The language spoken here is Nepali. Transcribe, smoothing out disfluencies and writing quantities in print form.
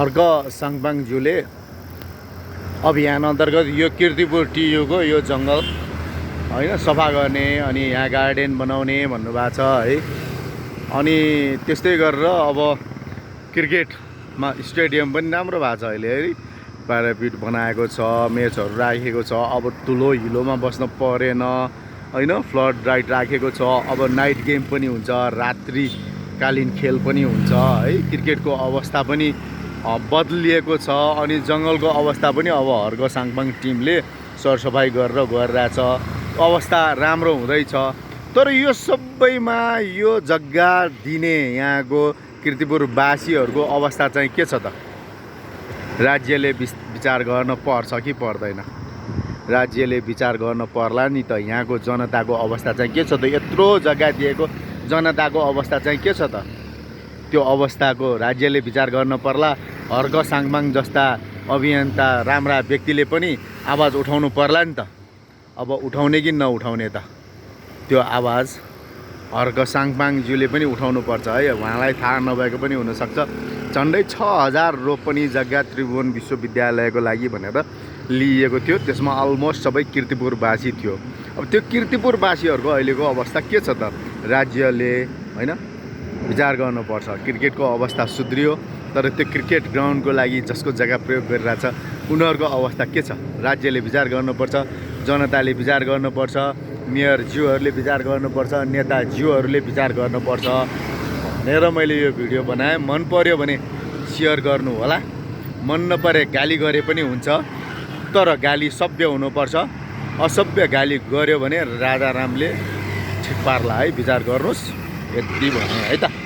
हर्क साङपाङज्यूले अभियान अन्तर्गत यो किर्तिपुर टियुको यो जङ्गल होइन सफा गर्ने अनि यहाँ गार्डन बनाउने भन्नुभएको छ है। अनि त्यस्तै गरेर अब क्रिकेटमा स्टेडियम पनि राम्रो भएको छ अहिले है। प्यारापिट बनाएको छ, म्याचहरू राखेको छ। अब ठुलो हिलोमा बस्न परेन होइन, फ्लड राइड राखेको छ। अब नाइट गेम पनि हुन्छ, रात्रिकालीन खेल पनि हुन्छ है। क्रिकेटको अवस्था पनि बदलिएको छ अनि जङ्गलको अवस्था पनि अब हर्क साङपाङ टिमले सरसफाइ गरेर गइरहेछ। अवस्था राम्रो हुँदैछ। तर यो सबैमा यो जग्गा दिने यहाँको किर्तिपुरवासीहरूको अवस्था चाहिँ के छ त? राज्यले विचार गर्न पर्छ कि पर्दैन? राज्यले विचार गर्न पर्ला नि त। यहाँको जनताको अवस्था चाहिँ के छ त? यत्रो जग्गा दिएको जनताको अवस्था चाहिँ के छ त? त्यो अवस्थाको राज्यले विचार गर्न पर्ला। हर्क साङपाङ जस्ता अभियन्ता राम्रा व्यक्तिले पनि आवाज उठाउनु पर्ला नि त। अब उठाउने कि नउठाउने त? त्यो आवाज हर्क साङपाङज्यूले पनि उठाउनु पर्छ है। उहाँलाई थाहा नभएको पनि हुनसक्छ। झन्डै 6000 रोपनी जग्गा त्रिभुवन विश्वविद्यालयको लागि भनेर लिइएको थियो। त्यसमा अलमोस्ट सबै किर्तिपुरवासी थियो। अब त्यो किर्तिपुरवासीहरूको अहिलेको अवस्था के छ त? राज्यले होइन विचार गर्नुपर्छ। क्रिकेटको अवस्था सुध्रियो, तर त्यो क्रिकेट ग्राउन्डको लागि जसको जग्गा प्रयोग गरिरहेछ उनीहरूको अवस्था के छ? राज्यले विचार गर्नुपर्छ, जनताले विचार गर्नुपर्छ, मेयरज्यूहरूले विचार गर्नुपर्छ, नेताज्यूहरूले विचार गर्नुपर्छ भनेर मैले यो भिडियो बनाएँ। मन पर्यो भने सेयर गर्नु होला। मन नपरे गाली गरे पनि हुन्छ, तर गाली सभ्य हुनुपर्छ। असभ्य गाली गर्यो भने राजारामले ठिक पार्ला है। विचार गर्नुहोस्। यति भने है त।